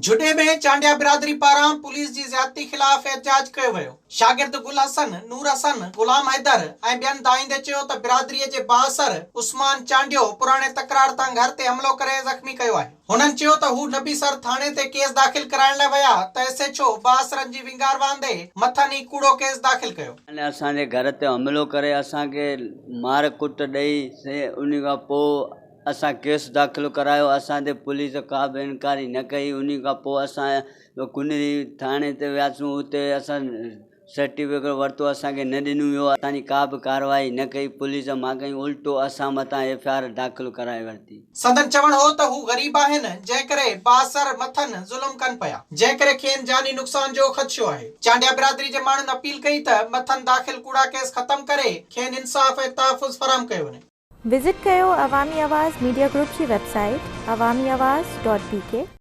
جهڏي ۾ چانڊيا برادري پاران پوليس جي زيادتي خلاف احتجاج ڪيو ويو. شاگرد گل حسن، نور حسن، غلام حيدر ۽ ٻين دانهيندي چيو ته برادري جي بااثر عثمان چانڊيو پراڻي تڪرار تان گهر تي حملو ڪري زخمي ڪيو آهي. هنن چيو ته هو نبي سر ٿاڻي تي ڪيس داخل ڪرائڻ لاء ويا ته ايس ايڇ او بااثرن جي ونگار وهندي مٿن ئي ڪوڙو ڪيس داخل ڪيو. اسان جي گهر تي حملو ڪري اسان کي مار ڪٽ ڏئي انهي کان پوء اسان ڪيس داخل ڪرايو اسان تي پوليس ڪا به انڪوائري نه ڪئي انهي کان پوء اسان ڪنري ٿاڻي تي وياسون اتي اسان سرٽيفڪيٽ ورتو اسان کي نه ڏنو ويو اسان جي ڪا به ڪارروائي نه ڪئي پوليس مان ڪئي الٽو اسان مٿان ايف I R داخل ڪرائي ورتي. سندن چوڻ هو ته هو غريب آهن جنهن ڪري بااثر مٿن ظلم ڪن پيا جنهن ڪري کين جاني نقصان جو خدشو آهي. چانڊيا برادري جي ماڻهن اپيل ڪئي ته مٿن داخل ڪوڙا ڪيس ختم ڪري کين انصاف ۽ تحفظ فراهم ڪيو وڃي. وزٽ ڪيو عوامي آواز ميڊيا گروپ جي website Awami Awaz dot B K.